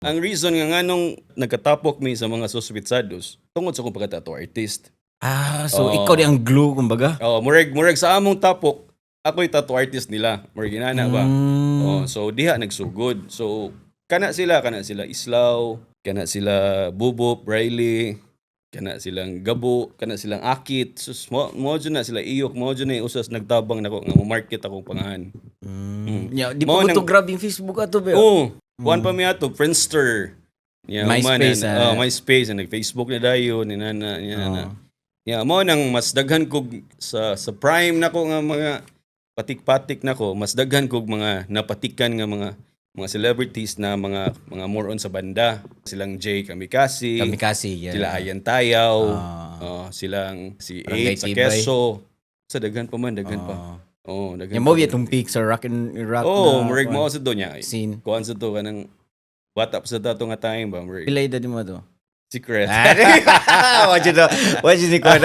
Ang reason nga nganong nagkatapok mi sa mga suspitsados tungod sa akong pagka-tattoo artist. Ah, so Oo. Ikaw di ang glue kumbaga. Oh, murag sa among tapok, ako'y tattoo artist nila. Murag inana ba? Oh, so diha nagsugod. So kana sila Islaw, kana sila Bubop, Riley, kana silang Gabo, kana silang Akit. Sus mo jud na sila Iyok, mo jud na usas nagtabang nako nga mo market akong pangahan. Yeah, di Mao pa ko nang to grab yung Facebook ato ba? Oh, kuan pa mi ato, Friendster. Yeah, MySpace, man, ah. Oh, MySpace, nag-Facebook na dayon, ni nana, niya na. Yeah, mo nang mas daghan kog sa prime nako nga mga patik-patik nako, mas daghan kog mga napatikan nga mga celebrities na mga more on sa banda. Silang Jay Kamikasi, Kamikasi, yeah. sila Ayan Tayaw, oh, silang si Barangay Eight sa Tibay. Keso. Sa daghan pa man, daghan pa. Oh, daghan Yung mo pa. itong peak sa rock and rock Oh, na murag kuan, mao sa do niya. scene. Kuan sa to kanang bata pa sa dato nga time ba, murag Pila edad mo to? Secret. Wajud na, wajud ni kuan.